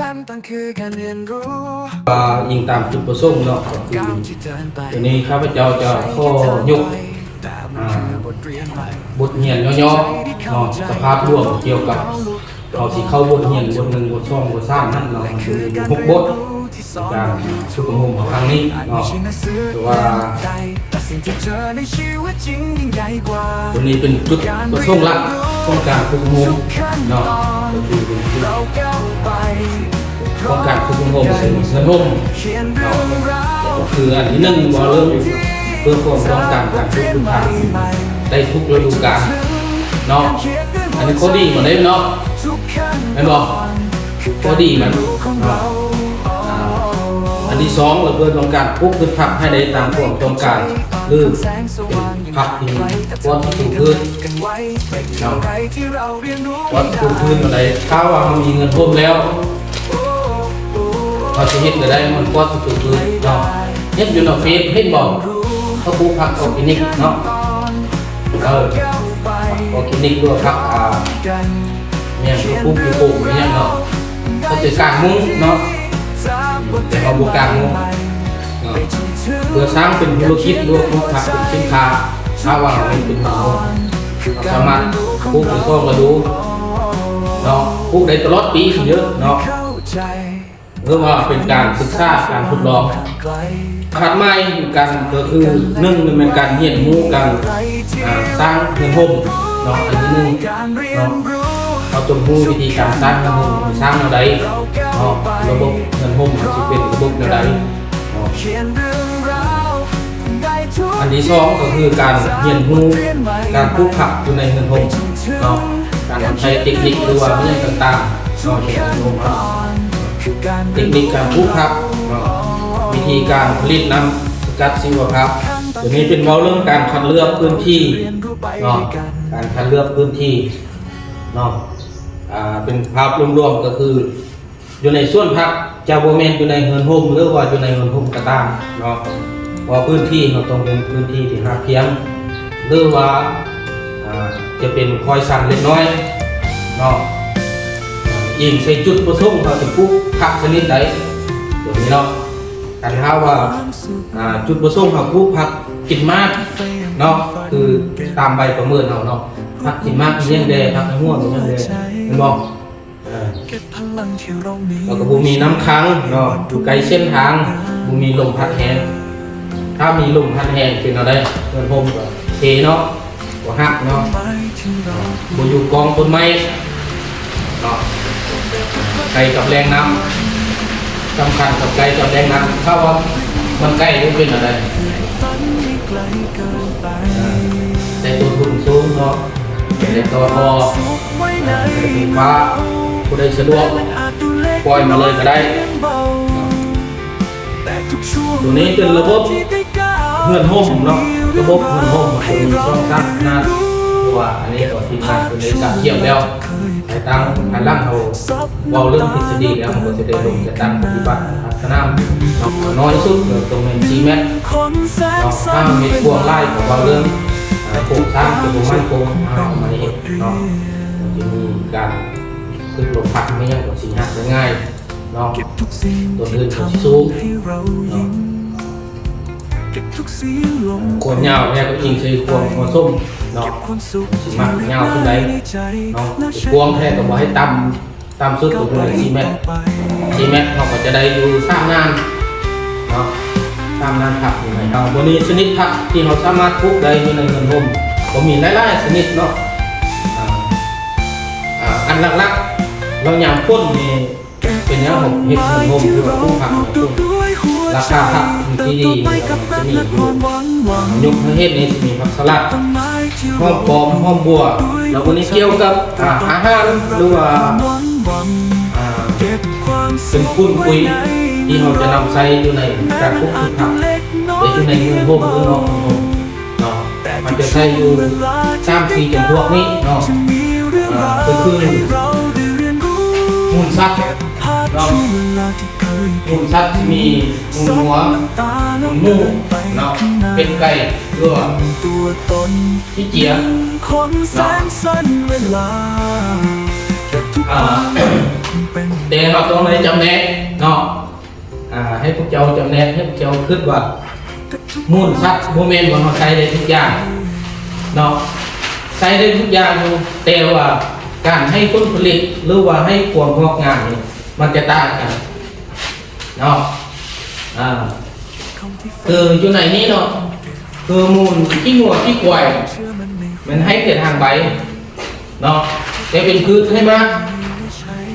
ການຕັ້ງຄືການຮຽນຮູ້ ວ່າອີງຕາມຈຸດປະສົງເນາະ ກໍຄື ດຽວນີ້ຂ້າພະເຈົ້າຈະຂໍຍົກ ອ່າ ບົດຮຽນຫຍໍ້ໆເນາະ ສະພາບລວມກ່ຽວກັບ ເຮົາຊິເຂົ້າບົດຮຽນບົດໜຶ່ງ ບົດສອງ ບົດສາມນັ້ນເນາະ ມັນຈະມີຢູ່ຫົກບົດ ການຝຶກອົບຮົມຄັ້ງນີ້ເນາະ ແຕ່ວ່າ ຕົວນີ້ເປັນຈຸດປະສົງຫຼັກຂອງການຝຶກອົບຮົມເນາະ ກໍຄືເປັນຈຸດຂອງການຝຶກອົບຮົມເຊິ່ງເຮືອນໂຮມເນາະ ກໍຄືອັນທີໜຶ່ງ ເວົ້າເລື່ອງເພື່ອຄວາມຕ້ອງການການປູກພືດຜັກໄດ້ທຸກລະດູການເນາະ ອັນນີ້ຂໍ້ດີມັນເດ້ເນາະ ແມ່ນບໍ່? ຂໍ້ດີມັນເນາະ ອ່າ ອັນທີສອງ ລະເພື່ອຕ້ອງການປູກພືດຜັກໃຫ້ໄດ້ຕາມຄວາມຕ້ອງການ ຫຼື ເປັນຜັກທີ່ປອດສັດຕູພືດເນາະ ປອດສັດຕູພືດອັນໃດ ຖ້າວ່າເຮົາມີເຮືອນໂຮມແລ້ວ ເຮົາຊິເຮັດແນວໃດມັນປອດສັດຕູພືດເນາະ ເຫັນຢູ່ໃນເຟສ ເຫັນບໍ່? ເຂົາປູກຜັກອໍແກນິກເນາະ ເອີ ອໍແກນິກ ຫຼືວ່າຜັກ ອ່າ ແມ່ນ ປູກຢູ່ໂຂງອີ່ຫຍັງເນາະ ເຂົາຈະກາງມຸ້ງເນາະ ແຕ່ເຮົາບໍ່ກາງມຸ້ງເນາະ ເພື່ອສ້າງເປັນທຸລະກິດ ຫຼືວ່າປູກຜັກເປັນສິນຄ້າ ຖ້າວ່າເຮົາເຮັດເປັນເຮືອນໂຮມ ເຮົາສາມາດປູກໄດ້ສອງລະດູເນາະ ປູກໄດ້ຕະຫຼອດປີເດີເນາະ ເພາະວ່າເປັນການສຶກສາການທົດລອງ ຄາດໝາຍກັນກໍຄື ໜຶ່ງ ແມ່ນການຮຽນຮູ້ການ ອ່າ ສ້າງເຮືອນໂຮມເນາະ ອັນທີໜຶ່ງເນາະ ເຮົາຕ້ອງຮູ້ວິທີການສ້າງເຮືອນໂຮມ ສ້າງແນວໃດເນາະ ລະບົບເຮືອນໂຮມມັນຊິເປັນລະບົບແນວໃດເນາະ ອັນທີສອງກໍຄືການຮຽນຮູ້ການປູກຜັກຢູ່ໃນເຮືອນໂຮມເນາະ ການນຳໃຊ້ເຕັກນິກ ຫຼືວ່າແນວຕ່າງໆເນາະ ໃນເຮືອນໂຮມເຮົາ ເຕັກນິກການປູກຜັກເນາະ ວິທີການຜະລິດນ້ຳສະກັດຊີວະພາບ ຕົວນີ້ເປັນເວົ້າເລື່ອງການຄັດເລືອກພື້ນທີ່ເນາະ ການຄັດເລືອກພື້ນທີ່ເນາະ ອ່າ ເປັນພາບລວມໆກໍຄື ຢູ່ໃນສວນຜັກ ຈະບໍ່ແມ່ນຢູ່ໃນເຮືອນໂຮມ ຫຼືວ່າຢູ່ໃນເຮືອນໂຮມກໍຕາມເນາະ ເພາະພື້ນທີ່ເຮົາຕ້ອງເປັນພື້ນທີ່ທີ່ຮາບພຽງ ຫຼືວ່າ ອ່າ ຈະເປັນຄອຍຊັນເລັກນ້ອຍເນາະ ອີງໃສ່ຈຸດປະສົງເຮົາຈະປູກຜັກຊະນິດໃດ ຕົວນີ້ເນາະ ຄັນຖ້າວ່າ ອ່າ ຈຸດປະສົງເຮົາປູກຜັກກິນໝາກເນາະ ຄືຕາມໃບປະເມີນເຮົາເນາະ ຜັກກິນໝາກມີຫຍັງແດ່ ຜັກຫົວມີຫຍັງແດ່ ແມ່ນບໍ່? ເອີ ແລ້ວກໍບໍ່ມີນ້ຳຂັງເນາະ ຢູ່ໃກ້ເສັ້ນທາງ ບໍ່ມີລົມພັດແຮງ ຖ້າມີລົມພັດແຮງເປັນແນວໃດ? ເຮືອນໂຮມກໍເພເນາະ ບໍ່ຮັກເນາະ ບໍ່ຢູ່ກ້ອງຕົ້ນໄມ້ເນາະ ໃກ້ກັບແຫຼ່ງນ້ຳ ສຳຄັນກັບໃກ້ກັບແຫຼ່ງນ້ຳ ຖ້າວ່າມັນໃກ້ ມັນເປັນແນວໃດ? ອ່າ ໃຊ້ຕົ້ນທຶນສູງເນາະ ໄດ້ຕໍ່ທໍ່ ອ່າ ໄຟຟ້າ ຜູ້ໃດສະດວກ ປ່ອຍມາເລີຍກໍໄດ້. ຕົວນີ້ເປັນລະບົບເຮືອນໂຮມເນາະ ລະບົບເຮືອນໂຮມ ມັນຈະມີຊ່ອງສ້າງຂະໜາດ ເພາະວ່າອັນນີ້ກໍທີມງານເພິ່ນໄດ້ກະກຽມແລ້ວ ພາຍຫຼັງ ພາຍຫຼັງເຮົາເວົ້າເລື່ອງທິດສະດີແລ້ວ ເຮົາກໍຈະໄດ້ລົງຈັດຕັ້ງປະຕິບັດ ສະໜາມເນາະ ນ້ອຍສຸດກໍຕ້ອງແມ່ນສີ່ແມັດເນາະ ຫ້າແມັດ ກວ້າງຫຼາຍກໍເວົ້າເລື່ອງ ອ່າ ໂຄງສ້າງທີ່ບໍ່ໝັ້ນຄົງ ເຮົາເອົາມາເຮັດເນາະ ມັນຈະມີການ ຄືລົມພັດແມ່ນຫຍັງກໍຊິຫັກໄດ້ງ່າຍເນາະ ຕົ້ນທຶນກໍຊິສູງເນາະ ຄວາມຍາວແທ້ກໍອີງໃສ່ຄວາມເໝາະສົມເນາະ ຊິມັກຍາວສ່ຳໃດເນາະ ກວ້າງແທ້ກໍບໍ່ໃຫ້ຕ່ຳ ຕ່ຳສຸດກໍຄືສີ່ແມັດ ສີ່ແມັດ ເຮົາກໍຈະໄດ້ຢູ່ສາມໜ້ານເນາະ ສາມໜ້ານຜັກຢູ່ໃນເຮົາ ບັດນີ້ຊະນິດຜັກທີ່ເຮົາສາມາດປູກໄດ້ຢູ່ໃນເຮືອນໂຮມ ກໍມີຫຼາຍໆຊະນິດເນາະ ອ່າ ອ່າ ອັນຫຼັກໆ ແລ້ວຍາມຝົນນີ້ ເປັນຫຍັງເຮົາເຮັດເຮືອນໂຮມ ຫຼືວ່າປູກຜັກ ລາຄາຜັກທີ່ດີນີ້ ມັນຈະມີຢູ່ ຍົກໃຫ້ເຫັນນີ້ ຈະມີຜັກສະຫຼັດ ຫອມປ້ອມ ຫອມບົ່ວ ແລ້ວກໍນີ້ກ່ຽວກັບ ອ່າ ອາຫານ ຫຼືວ່າ ອ່າ ເປັນຝຸ່ນປຸຍທີ່ເຮົາຈະນຳໃຊ້ຢູ່ໃນການປູກພືດຜັກ ແລະ ຢູ່ໃນເຮືອນໂຮມ ຫຼືນອກເຮືອນໂຮມ ເນາະ ມັນຈະໃຊ້ຢູ່ສາມສີ່ຈຳພວກນີ້ເນາະ ອ່າ ກໍຄື ມູນສັດເນາະ ມູນສັດມີມູນງົວ ມູນໝູເນາະ ເປັດໄກ່ ຫຼືວ່າ ຂີ້ເຈຍ ເນາະ. ອ່າ ແຕ່ເຮົາຕ້ອງໄດ້ຈຳແນກເນາະ ອ່າ ໃຫ້ພວກເຈົ້າຈຳແນກ ໃຫ້ພວກເຈົ້າຄິດວ່າ ມູນສັດບໍ່ແມ່ນວ່າເຮົາໃຊ້ໄດ້ທຸກຢ່າງເນາະ ໃຊ້ໄດ້ທຸກຢ່າງຢູ່ ແຕ່ວ່າການໃຫ້ຜົນຜະລິດ ຫຼືວ່າໃຫ້ຄວາມງອກງາມນີ້ ມັນຈະຕ່າງກັນເນາະ ອ່າ ຄືຢູ່ໃນນີ້ເນາະ ຄືມູນຂີ້ງົວຂີ້ຄວາຍ ມັນໃຫ້ແຕ່ທາງໃບ ເນາະ ແຕ່ເປັນພືດໃຫ້ໝາກ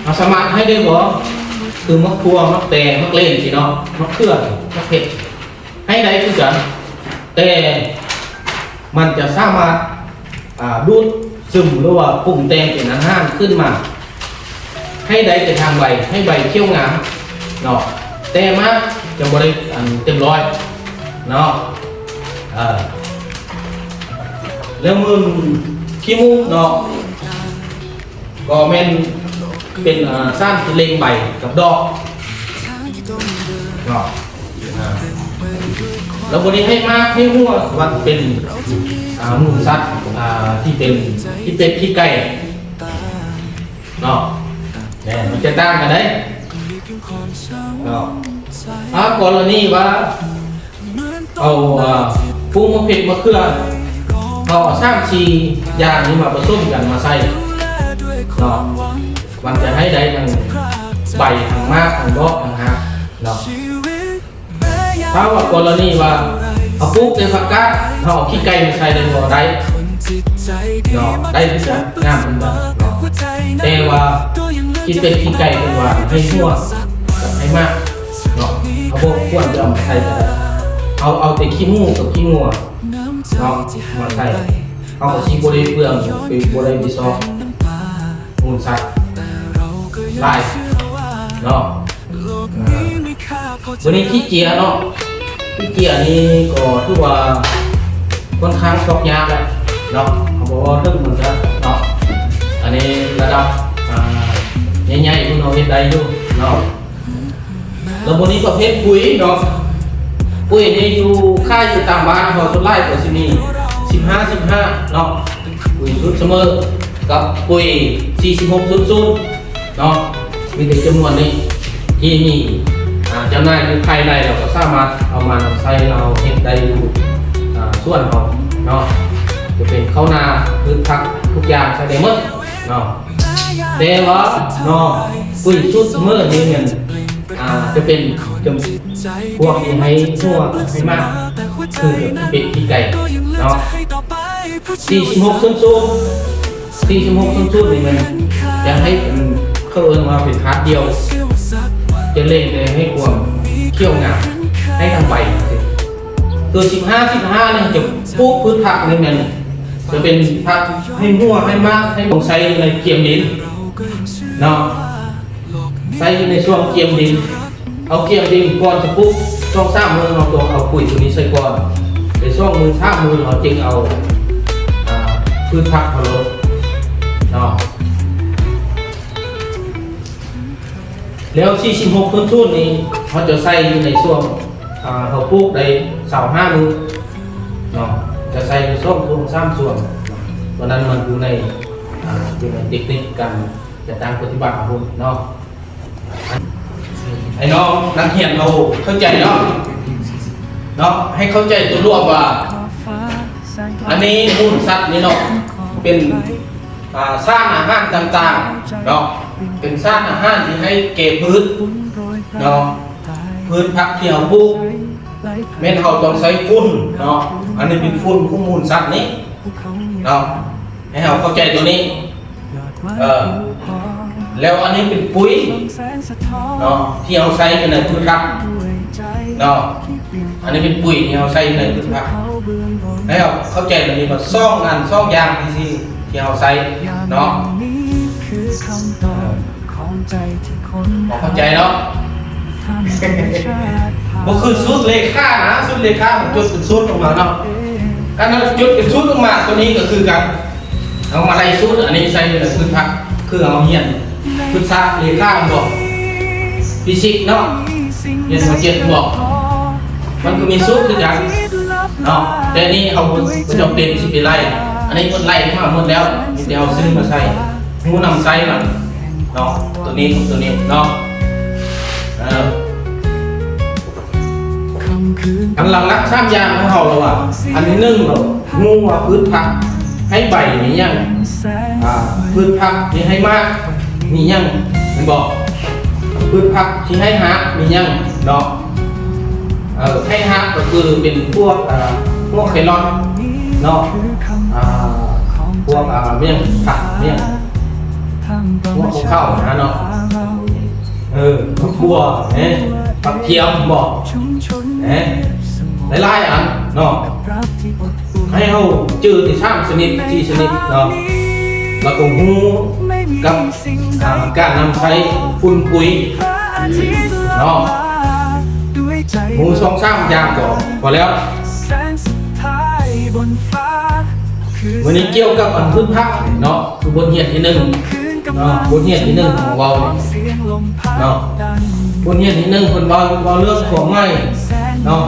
ເຮົາສາມາດໃຫ້ໄດ້ບໍ່? ຄືໝາກຖົ່ວ ໝາກແຕງ ໝາກເລັ່ນຊີ້ເນາະ ໝາກເຂືອ ໝາກເຜັດ ໃຫ້ໄດ້ຄືກັນ ແຕ່ມັນຈະສາມາດ ອ່າ ດູດຊຶມ ຫຼືວ່າປຸງແຕ່ງເປັນອາຫານຂຶ້ນມາ ໃຫ້ໄດ້ແຕ່ທາງໃບ ໃຫ້ໃບຂຽວງາມເນາະ ແຕ່ໝາກຈະບໍ່ໄດ້ ອັນ ເຕັມຮ້ອຍເນາະ ເອີ ແລ້ວມູນຂີ້ມູກເນາະ ກໍແມ່ນເປັນ ອ່າ ສານທີ່ເລັ່ງໃບກັບດອກເນາະ ອ່າ ແລ້ວບໍ່ໄດ້ໃຫ້ໝາກໃຫ້ຫົວ ວ່າເປັນ ອ່າ ມູນສັດ ອ່າ ທີ່ເປັນ ຂີ້ເປັດ ຂີ້ໄກ່ ເນາະ ແມ່ນ ມັນຈະຕ່າງກັນເດ້ເນາະ ຖ້າກໍລະນີວ່າ ເອົາ ອ່າ ປູກໝາກເຜັດ ໝາກເຂືອ ເອົາສາມສີ່ຢ່າງນີ້ມາປະສົມກັນມາໃສ່ເນາະ ມັນຈະໃຫ້ໄດ້ທັງໃບ ທັງໝາກ ທັງດອກ ທັງຮາກເນາະ. ຖ້າວ່າກໍລະນີວ່າເຮົາປູກແຕ່ຜັກກາດ ເຮົາເອົາຂີ້ໄກ່ມາໃສ່ໄດ້ບໍ່? ໄດ້ເນາະ ໄດ້ຄືກັນ ງາມຄືກັນເນາະ ແຕ່ວ່າຂີ້ເປັດຂີ້ໄກ່ເພິ່ນວ່າໃຫ້ຫົວກັບໃຫ້ໝາກເນາະ ເຮົາບໍ່ຄວນຈະເອົາມາໃສ່ກໍໄດ້ ເຮົາເອົາແຕ່ຂີ້ໝູກັບຂີ້ງົວເນາະ ມາໃສ່ ເຮົາກໍຊິບໍ່ໄດ້ເປືອງ ບໍ່ໄດ້ໄປຊອກມູນສັດຫຼາຍເນາະ. ອ່າ ບາດນີ້ຂີ້ເຈຍເນາະ ຂີ້ເຈຍນີ້ກໍຖືວ່າຂ້ອນຂ້າງຊອກຍາກແຫຼະເນາະ ເຮົາບໍ່ເວົ້າເຖິງມັນຊະເນາະ ອັນນີ້ລະດັບ ອ່າ ໃຫຍ່ໆ ພວກເຮົາເຮັດໄດ້ຢູ່ເນາະ. ແລ້ວບາດນີ້ປະເພດປຸ໋ຍເນາະ ປຸ໋ຍນີ້ຢູ່ ຂາຍຢູ່ຕາມບ້ານເຮົາ ສ່ວນຫຼາຍກໍຊິມີສິບຫ້າ ສິບຫ້າເນາະ ປຸ໋ຍສູດສະເໝີກັບປຸ໋ຍສີ່ສິບຫົກ ສູນສູນ ເນາະ ມີແຕ່ຈຳນວນນີ້ທີ່ມີ ອ່າ ຈຳໜ່າຍຢູ່ພາຍໃນ ເຮົາກໍສາມາດເອົາມານຳໃຊ້ ເຮົາເຮັດໄດ້ຢູ່ ອ່າ ສວນເຮົາເນາະ ຈະເປັນເຂົ້ານາ ພືດຜັກ ທຸກຢ່າງໃຊ້ໄດ້ໝົດເນາະ ແຕ່ວ່າເນາະ ປຸ໋ຍສູດເໝີນີ້ແມ່ນ ອ່າ ຈະເປັນ ຈະ ພວກທີ່ໃຫ້ຫົວໃຫ້ໝາກ ຄືເປັນຂີ້ໄກ່ເນາະ ສີ່ສິບຫົກ ສູນສູນ ສີ່ສິບຫົກ ສູນສູນນີ້ແມ່ນຈະໃຫ້ເປັນ ເຂົາເອີ້ນວ່າເປັນທາດດຽວ ຈະເລັ່ງແຕ່ໃຫ້ຄວາມຂຽວງາມໃຫ້ທັງໃບ ຄືສິບຫ້າ ສິບຫ້ານີ້ຈະປູກພືດຜັກນີ້ແມ່ນຈະເປັນຜັກໃຫ້ຫົວໃຫ້ໝາກ ໃຫ້ຕົງໃສ່ໃນກຽມດິນເນາະ ໃສ່ຢູ່ໃນຊ່ວງກຽມດິນ ເອົາກຽມດິນກ່ອນຈະປູກ ສອງສາມມື້ເຮົາຕ້ອງເອົາປຸ໋ຍໂຕນີ້ໃສ່ກ່ອນ ແລະ ສອງມື້ສາມມື້ເຮົາຈຶ່ງເອົາ ອ່າ ພືດຜັກເຮົາລົງເນາະ ແລ້ວສີ່ສິບຫົກ ສູນສູນນີ້ເຮົາຈະໃສ່ຢູ່ໃນຊ່ວງ ອ່າ ເຮົາປູກໄດ້ຊາວຫ້າມື້ເນາະ ຈະໃສ່ຢູ່ສອງຊ່ວງສາມຊ່ວງ ຕົວນັ້ນມັນຢູ່ໃນ ອ່າ ຢູ່ໃນເຕັກນິກການຈັດຕັ້ງປະຕິບັດເຮົາເນາະ. ໃຫ້ນ້ອງນັກຮຽນເຮົາເຂົ້າໃຈເນາະ ເນາະ ໃຫ້ເຂົ້າໃຈຕົວລວມວ່າ ອັນນີ້ມູນສັດນີ້ເນາະ ເປັນ ອ່າ ສານອາຫານຕ່າງໆເນາະ ເປັນສານອາຫານທີ່ໃຫ້ແກ່ພືດເນາະ ພືດຜັກທີ່ເຮົາປູກ ແມ່ນເຮົາຕ້ອງໃຊ້ຝຸ່ນເນາະ ອັນນີ້ເປັນຝຸ່ນຂອງມູນສັດນີ້ເນາະ ໃຫ້ເຮົາເຂົ້າໃຈຕົວນີ້. ເອີ ແລ້ວອັນນີ້ເປັນປຸ໋ຍເນາະ ທີ່ເຮົາໃສ່ຢູ່ໃນພືດຜັກເນາະ ອັນນີ້ເປັນປຸ໋ຍທີ່ເຮົາໃສ່ຢູ່ໃນພືດຜັກ ໃຫ້ເຮົາເຂົ້າໃຈຕົວນີ້ວ່າສອງອັນ ສອງຢ່າງທີ່ ທີ່ເຮົາໃສ່ເນາະ ເອີ ເຂົ້າໃຈເນາະ ບໍ່ຄືສູດເລຂານະ ສູດເລຂາມັນຈົດເປັນສູດອອກມາເນາະ ຄັນເຮົາຈົດເປັນສູດອອກມາ ຕົວນີ້ກໍຄືກັນ ເຮົາມາໄລ່ສູດ ອັນນີ້ໃສ່ໃນພືດຜັກ ຄືເຮົາຮຽນພຶດສະເລຂາແມ່ນບໍ່ ຟີຊິກເນາະ ຮຽນມໍເຈັດແມ່ນບໍ່ ມັນກໍມີສູດຄືກັນເນາະ ແຕ່ນີ້ເຮົາບໍ່ຈຳເປັນຊິໄປໄລ່ ອັນນີ້ເພິ່ນໄລ່ມາໝົດແລ້ວ ມີແຕ່ເຮົາຊື້ມາໃສ່ ຮູ້ນຳໃຊ້ມັນ ເນາະ ໂຕນີ້ ໂຕນີ້ເນາະ ເອີ ອັນຫຼັກໆສາມຢ່າງຂອງເຮົາລະວ່າ ອັນທີໜຶ່ງເນາະ ຮູ້ວ່າພືດຜັກໃຫ້ໃບມີຫຍັງ ອ່າ ພືດຜັກທີ່ໃຫ້ໝາກມີຫຍັງ ແມ່ນບໍ່? ພືດຜັກທີ່ໃຫ້ຮາກມີຫຍັງເນາະ? ເອີ ໃຫ້ຮາກກໍຄືເປັນພວກ ອ່າ ພວກແຄຣອດເນາະ ອ່າ ພວກ ອ່າ ແມ່ນຫຍັງ ຜັກແມ່ນຫຍັງ ພວກເຂົ້າໆຫັ້ນນະເນາະ ເອີ ຜັກບົ່ວ ເອີ ຜັກທຽມບໍ ເອີ ຫຼາຍໆອັນເນາະ ໃຫ້ເຮົາຈື່ແຕ່ສາມຊະນິດ ສີ່ຊະນິດເນາະ ແລ້ວກໍຮູ້ກັບ ອ່າ ການນຳໃຊ້ຝຸ່ນປຸຍເນາະ ຮູ້ສອງສາມຢ່າງກໍພໍແລ້ວ. ມື້ນີ້ກ່ຽວກັບອັນພືດຜັກເນາະ ຄືບົດຮຽນທີໜຶ່ງເນາະ ບົດຮຽນທີໜຶ່ງຂອງເຮົາເນາະ ບົດຮຽນທີໜຶ່ງເພິ່ນເວົ້າ ເວົ້າເລື່ອງຄວາມໝາຍເນາະ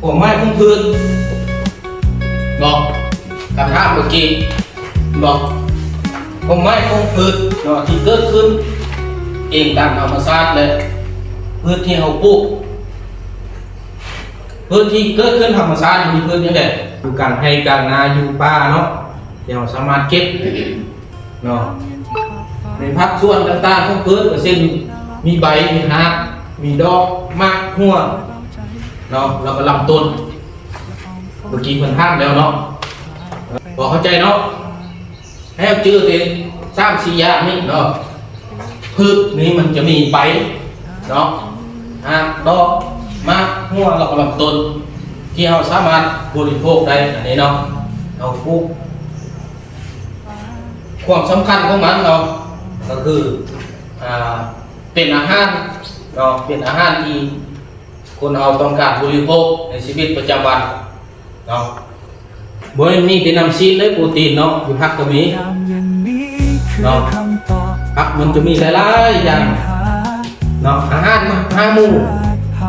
ຄວາມໝາຍຂອງພືດເນາະ ກະຖາມເມື່ອກີ້ເນາະ ຄວາມໝາຍຂອງພືດເນາະ ທີ່ເກີດຂຶ້ນເອງຕາມທຳມະຊາດ ແລະ ພືດທີ່ເຮົາປູກ ພືດທີ່ເກີດຂຶ້ນທຳມະຊາດມີພືດຫຍັງແດ່? ຄືການໄຮ່ການນາຢູ່ປ່າເນາະ ທີ່ເຮົາສາມາດເກັບເນາະ ໃນພາກສ່ວນຕ່າງໆຂອງພືດ ກໍເຊັ່ນ ມີໃບ ມີຮາກ ມີດອກ ໝາກ ຫົວເນາະ ແລ້ວກໍລຳຕົ້ນ ເມື່ອກີ້ເພິ່ນຖາມແລ້ວເນາະ ພໍເຂົ້າໃຈເນາະ? ໃຫ້ເຮົາຈື່ແຕ່ສາມສີ່ຢ່າງນີ້ເນາະ ພືດນີ້ມັນຈະມີໃບເນາະ ຮາກ ດອກ ໝາກ ຫົວ ແລ້ວກໍລຳຕົ້ນ ທີ່ເຮົາສາມາດບໍລິໂພກໄດ້ ອັນນີ້ເນາະ ເຮົາປູກ ຄວາມສຳຄັນຂອງມັນເນາະ ກໍຄື ອ່າ ເປັນອາຫານເນາະ ເປັນອາຫານທີ່ຄົນເຮົາຕ້ອງການບໍລິໂພກໃນຊີວິດປະຈຳວັນ ເນາະ ບໍ່ແມ່ນມີແຕ່ນ້ຳຊີ້ນເດ້ ໂປຣຕີນເນາະ ຢູ່ຜັກກໍມີເນາະ ຜັກມັນຈະມີຫຼາຍໆຢ່າງເນາະ ອາຫານຫ້າໝູ່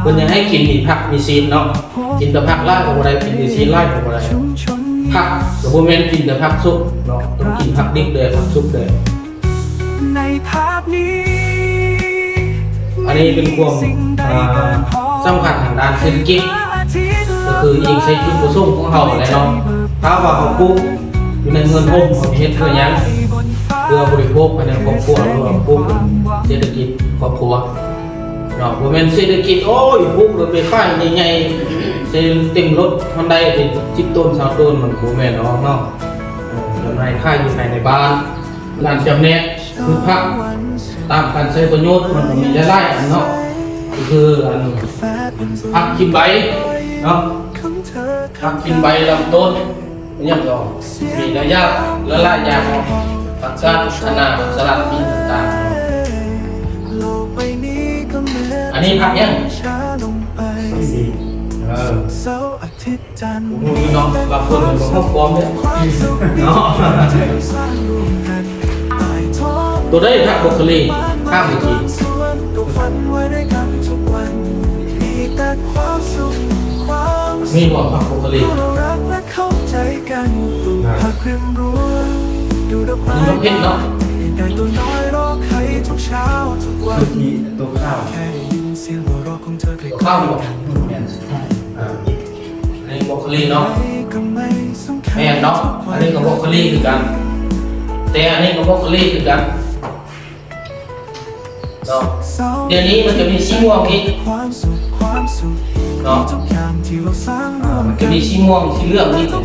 ເພິ່ນຢາກໃຫ້ກິນມີຜັກມີຊີ້ນເນາະ ກິນແຕ່ຜັກຫຼາຍກໍບໍ່ໄດ້ ກິນແຕ່ຊີ້ນຫຼາຍກໍບໍ່ໄດ້ ຜັກກໍບໍ່ແມ່ນກິນແຕ່ຜັກສຸກເນາະ ຕ້ອງກິນຜັກດິບແດ່ ຜັກສຸກແດ່. ໃນພາບນີ້ ອັນນີ້ເປັນຄວາມ ອ່າ ສຳຄັນທາງດ້ານເສດຖະກິດ ກໍຄືອີງໃສ່ຈຸດປະສົງຂອງເຮົາແຫຼະເນາະ ຖ້າວ່າເຮົາປູກຢູ່ໃນເຮືອນຮົ່ມ ເຮົາເຮັດເພື່ອຫຍັງ? ເພື່ອບໍລິໂພກພາຍໃນຄອບຄົວ ຫຼືວ່າປູກເປັນເສດຖະກິດຄອບຄົວເນາະ ບໍ່ແມ່ນເສດຖະກິດ ໂອ້ຍ ປູກແລ້ວໄປຂາຍໃຫຍ່ໆ ໃສ່ເຕັມລົດຮອນໄດເປັນສິບໂຕນ ຊາວໂຕນ ມັນບໍ່ແມ່ນດອກເນາະ ເອີ ຈຳໜ່າຍຂາຍຢູ່ພາຍໃນບ້ານ ການຈຳແນກພືດຜັກຕາມການໃຊ້ປະໂຫຍດ ມັນກໍມີຫຼາຍໆອັນເນາະ ກໍຄືອັນຜັກກິນໃບເນາະ ຜັກກິນໃບລຳຕົ້ນ ອີຫຍັງກໍມີຫຼາຍຢ່າງ ຫຼາຍໆຢ່າງເນາະ ຜັກກາດ ຄະນ້າ ສະຫຼັດ ມີຕ່າງໆ ອັນນີ້ຜັກຫຍັງ? ເອີ ຮູ້ຢູ່ເນາະ ບາງຄົນມັນກໍເວົ້າປອມເດ້ເນາະ ໂຕໃດຜັກບຣອກໂຄລີ? ຖາມອີກທີ ມີບໍ່ຜັກບຣອກໂຄລີ? ມີບໍ່ເຜັດເນາະ ມີໂຕຂາວ ໂຕຂາວບໍ່? ແມ່ນ ອ່າ ອັນນີ້ບຣອກໂຄລີເນາະ ແມ່ນເນາະ ອັນນີ້ກໍບຣອກໂຄລີຄືກັນ ແຕ່ອັນນີ້ກໍບຣອກໂຄລີຄືກັນເນາະ ດຽວນີ້ມັນຈະມີສີມ່ວງອີກເນາະ ອ່າ ມັນຈະມີສີມ່ວງ ສີເຫຼືອງອີກເນາະ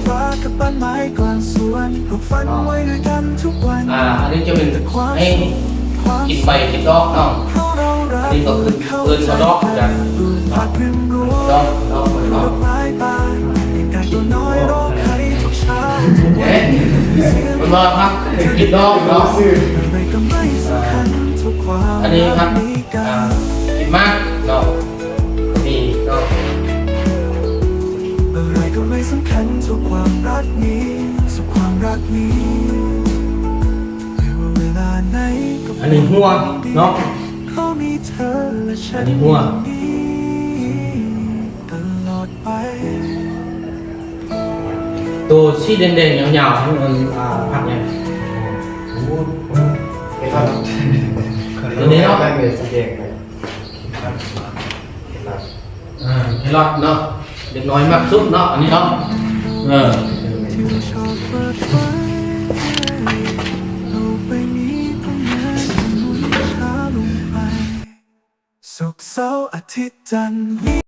ອ່າ ອັນນີ້ຈະເປັນໃຫ້ ກິນໃບກິນດອກເນາະ ອັນນີ້ກໍຄືເອີ້ນວ່າດອກຄືກັນເນາະ ດອກ ດອກເນາະ ເອີ ເພິ່ນວ່າຜັກກິນດອກເນາະ ອັນນີ້ຜັກ ອ່າ ກິນໝາກເນາະ ກໍມີເນາະ ອັນນີ້ຫົວເນາະ ອັນນີ້ຫົວ ໂຕສີແດງໆຍາວໆ ມັນເອີ້ນ ອ່າ ຜັກຫຍັງ? ໂອ້ ເປັນ ໂຕນີ້ເນາະ ແປ້ງເບສແດງ ເອີ ແຄຣອດເນາະ ເດັກນ້ອຍມັກສຸດເນາະ ອັນນີ້ເນາະ ເອີ ສຸກເສົາອາທິດຈັນ